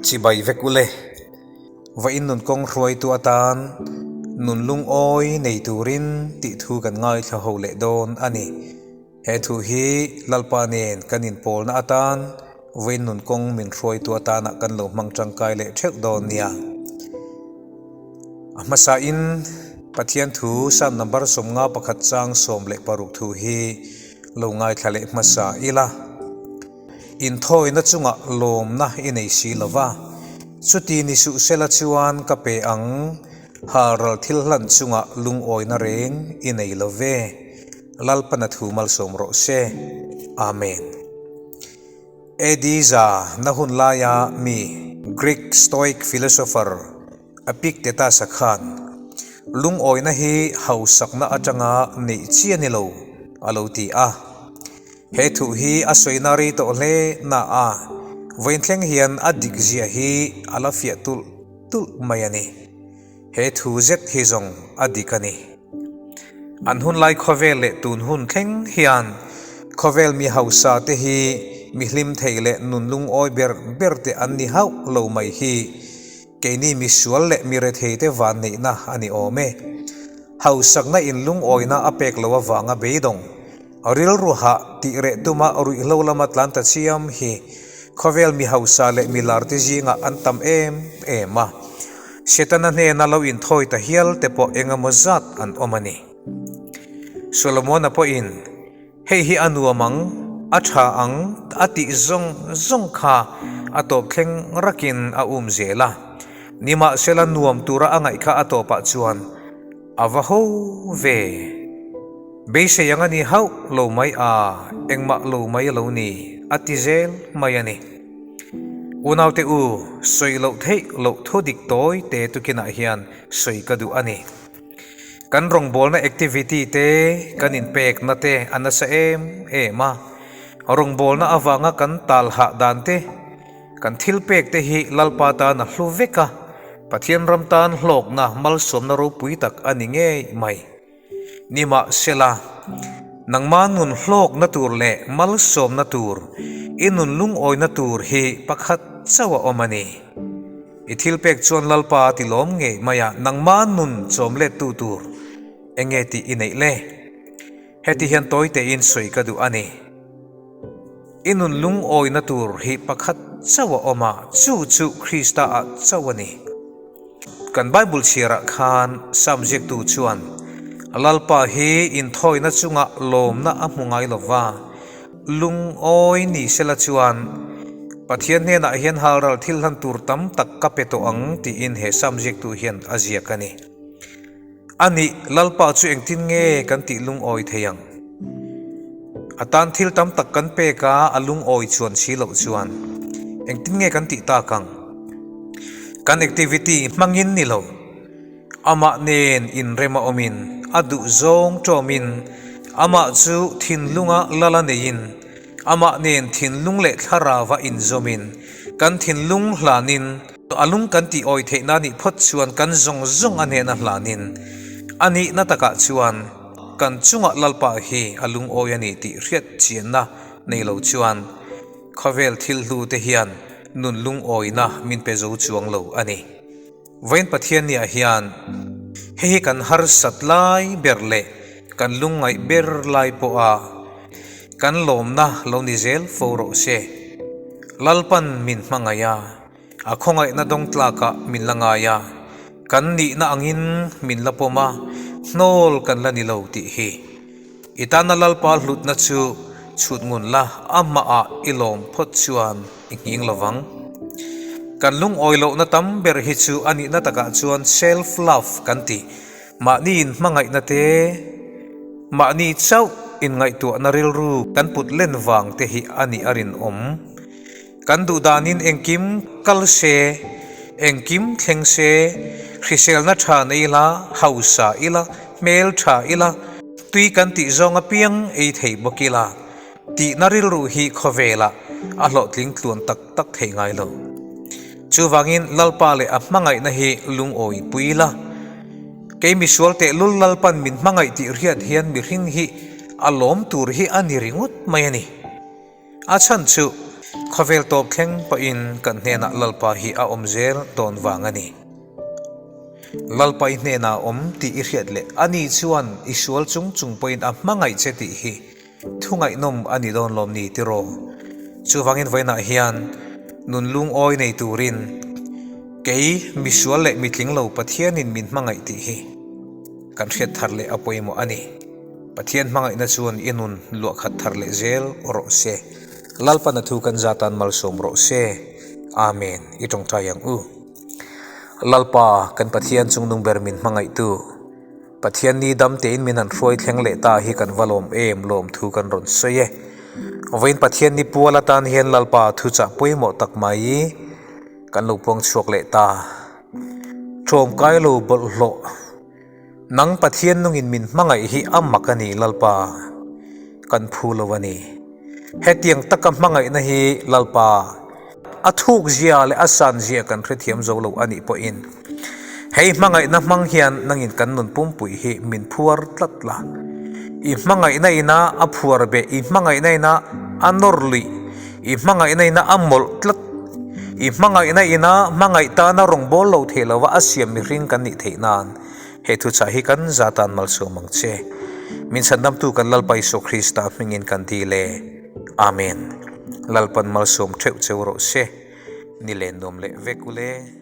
Chibai vek ule. Vawiin nun kawng hruaitu atan nun lungawi nei turin tih thu kan ngaithla ho leh dawn a ni. He thu hi Lalpa nen kan inpawlna atan vawiin nun kawng min hruaitu atana kan lo hmang tangkai leh theuh dawn nia. A hmasain Pathian thu Psalm number 51 chang 16 thu hi lo ngaithla leh hmasa ila. Inthawina chungah lawmna i nei si lo va, chuti ni suh sela chuan ka pe ang, halral thil hlan chungah lungawina reng i nei lo ve. Lalpana thu malsawm rawh se. Amen. AD za na hun laia mi Greek Stoic philosopher Epictetus-a khan, Lungawina hi hausakna atanga neih chi a ni lo, a lo ti a. He thu hi a sawina rei tawh hle na a, vawiin thleng hian a dik zia hi a la fiah tulh tulh mai a ni. He thu zet hi zawng a dik a ni. An hun lai khawvel leh tun hun thleng hian khawvel mi hausa te hi mi hlim thei leh nun lungawi ber ber te an ni hauh lo mai hi keini misual leh mi rethei te vanneihna a ni awm e. Hausakna in lungawina a pek lo avanga beidawng Rilru hah tih reh tuma ruihhlo lama tlan ta chiam hi khawvel mi hausa leh mi lar te zingah an tam em em a. Setana hnena lo inthawi ta hial te pawh eng emaw zat an awm a ni. Solomona pawhin, Hei hi a nuam ang, a tha ang a tih zawng zawng kha a tawp thleng rakin a um zel a. Nimahsela nuam tura a ngaih kha a tawpah chuan A va ho ve. Beisei ang a ni hauh lo mai a, engmah lo mai a lo ni, a ti zel mai a ni. Unaute u, sawi loh theih loh thu dik tawi te tukinah hian sawi ka duh a ni. Kan rawngbawlna activity te, kan inpekna te a nasa em em a. Rawngbawlna avanga kan tal hah dan te, Kan thil pek te hi Lalpa tan a hlu vek a, Pathian ram tan hlawkna malsawmna ropui tak a ni ngei mai. Nimahsela, nangma nun hlawkna tur leh malsawmna tur, i nun lungawina tur hi pakhat chauh a awm a ni. I thil pek chuan Lalpa a ti lawm ngei mai a, nangma nun chawm lettu tur enge tih i neih le? Heti hian tawi tein sawi ka duh a ni. I nun lungawina tur hi pakhat chauh a awm a, chu chu Krista ah chauh a ni. Kan Bible chhiarah khan Psalm ziaktu chuan, Lalpa hi inthawina chungah lawmna a hmu ngai lo va, lungawi ni sela chuan Pathian hnenah hian halral thil hlan tur tam tak ka pe tawh ang tiin he Psalm ziaktu hian a ziak a ni. A nih, Lalpa chu engtin nge kan tih lungawi thei ang? A tan thil tam tak kan pek a, a lungawi chuan si loh chuan engtin nge kan tih tak ang? Kan activity hmangin ni lo, amah nen inrem a awmin, a duh zawng tawmin, amah chu thinlunga lala neiin, amah nen thinlung leh thlarauva inzawmin, kan thinlung hlanin, A lung kan tih awi theihna nih phawt chuan kan zawng zawng a hnena hlanin a nihna takah chuan kan chungah Lalpa hi a lungawi a ni tih hriat chianna nei lo chuan khawvel thil hlu te hian nun lungawina min pe zo chuang lo a ni. Vawiin Pathianniah hian hei hi kan harsat lai ber leh kan lungngaih ber lai pawha kan lawmna lo ni zel fo rawh se. Lalpan min hmangaih a. A khawngaihna dawng tlakah min la ngai a, kan nihna angin min la pawm a, hnawl kan la ni lo tih hi. I tana Lalpa hlutna chu chhut ngun la, amahah i lawm phawt chuan i nghing lo vang. Kan lungawi lohna tam ber hi chu a nihna takah chuan self love kan ti, mahni inhmangaihna te, mahni chauh inngaihtuahna rilru kan put len vang te hi a nih a rinawm. Kan duh danin engkim kal se, engkim thleng se, hriselna tha nei ila, hausa ila, hmel tha ila, tui kan tih zawng apiang ei thei bawk ila, tihna rilru hi khawvelah a hlawhtling tluan tak tak thei ngai lo. Chuvangin Lalpa leh a hmangaihna hi lungawi pui ila, kei misual tehlul Lalpan min hmangaih tih hriat hian mihring hi a lawm tur hi a ni ringawt mai a ni. A chhan chu, Khawvel tawp thleng pawhin kan hnenah Lalpa hi a awm zel dawn vang a ni. Lalpa i hnenah a awm tih i hriat leh ani chuan i sual chung chung pawhin a hmangaih che tih hi Thu ngaihnawm a ni dawn lawm ni tiraw? Chuvangin vawiinah hian nun lungawi nei turin kei misual leh mitling lo Pathianin min hmangaih tih hi kan hriat thar leh a pawimawh a ni. Pathian hmangaihna chuan i nun luah khat thar leh zel rawh se. Lalpana thu kan zatan malsawm rawh se. Amen. I tawngtai ang u. Lalpa, kan Pathian chungnung ber min hmangaihtu. Pathian ni dam tein min han hruai thleng leh ta hi kan va lawm em lawm thu kan rawn sawi e. Vawiin Pathian ni pual atan hian Lalpa thuchah pawimawh tak mai kan lo puang chhuak leh ta. Ṭawmkai lo bawlhhlawh nang Pathian nungin min hmangaih hi a mak a ni Lalpa kan phu lo a ni. Hetiang taka hmangaihna hi Lalpa. A thuk zia leh a san zia kan hrethiam zo lo a nih pawhin hei hmangaihna hmang hian nangin kan nun pumpui hi min phuar tlat la. I hmangaihna ina a phuar beh, i hmangaihna ina a nawr luih, i hmangaihna ina a mawlh tlat, i hmangaihna ina hmangaih tana rawngbâwl lo thei lova a siam mihring kan nih theih nan he thuchah hi kan zatan malsawm ang che. Min chhandamtu kan Lalpa Isua Krista hmingin kan dil e. Amen. Lalpan malsawm theuh cheu rawh se. Ni len nuam leh vek ule.